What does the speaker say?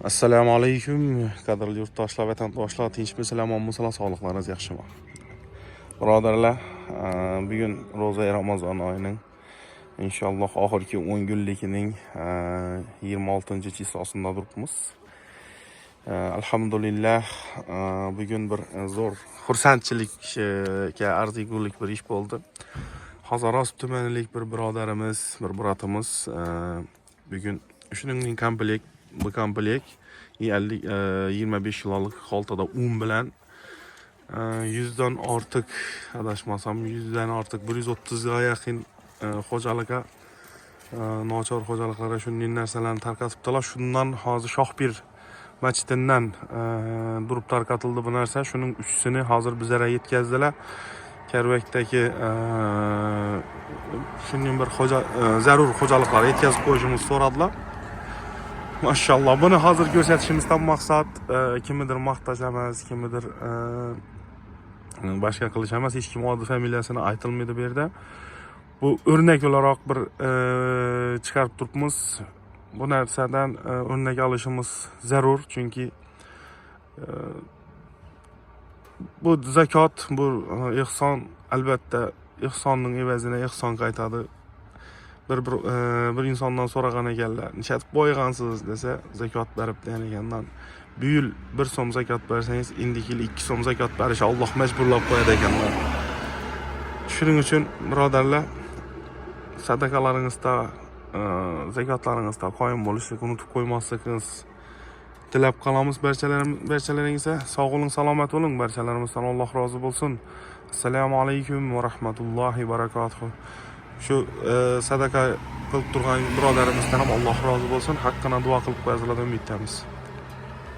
Assalomu alaykum, qadrli yurtdoshlar, vatandoshlar, tinchmisizlar, omonmisizlar, sog'liqlaringiz yaxshimi? Birodarlar, bugun ro'za Ramazon oyining inshaalloh oxirgi 10 kunligining 26 число sida turibmiz. Alhamdulillah, bugun bir zo'r xursandchilikka arzigulik bir ish bo'ldi. Hazorasp tumanilik bir birodarimiz, bir брат imiz bugun shuningdek komplekt, bu komplekt 50, 25 kilolik xoltada un bilan 100 dan ortiq, adashmasam 100 dan ortiq, 130 ga yaqin xo'jalikka, nochor xo'jaliklarga shunday narsalarni tarqatibdilar. Shundan hozir Shohpir masjididan durib tarqatildi bu narsa. Shuning uchisini hozir bizlarga yetkazdilar. Karvakdagi shunday bir zarur xo'jaliklarga yetkazib qo'yishimizni so'radilar. Mashalloh, buni hozir ko'rsatishimizdan maqsad kimnidir maqtash emas, kimnidir boshqa qilish emas, hech kim odi familiyasini aytilmaydi bu yerda. Bu o'rnak o'laroq bir chiqarib turibmiz. Bu narsadan o'rnak olishimiz zarur, chunki bu zakot, bu ehson, albatta ehsonning evazini ehson qaytadi. Bir insondan so'ragan ekanlar, "Nishatib boyig'ansiz?" desa, "Zakot berib" degan ekandan. Bu yil 1 so'm zakot bersangiz, indiki yil 2 so'm zakot berish Alloh majburlab qo'yadi ekanlar. Shuning uchun, birodarlar, sadaqalaringizda, zakotlaringizda qoyim bo'lishni unutib qo'ymasligingiz tilab qolamiz barchalaringizga. Sog' bo'ling, salomat bo'ling, barchalarimizdan Alloh rozi bo'lsin. Assalomu alaykum va rahmatullohi barakatuh. Shu sadaqa qilib turgan birodarimizdan ham Alloh rozi bo'lsin, haqqini duo qilib qo'yasizlar deb umiddamiz.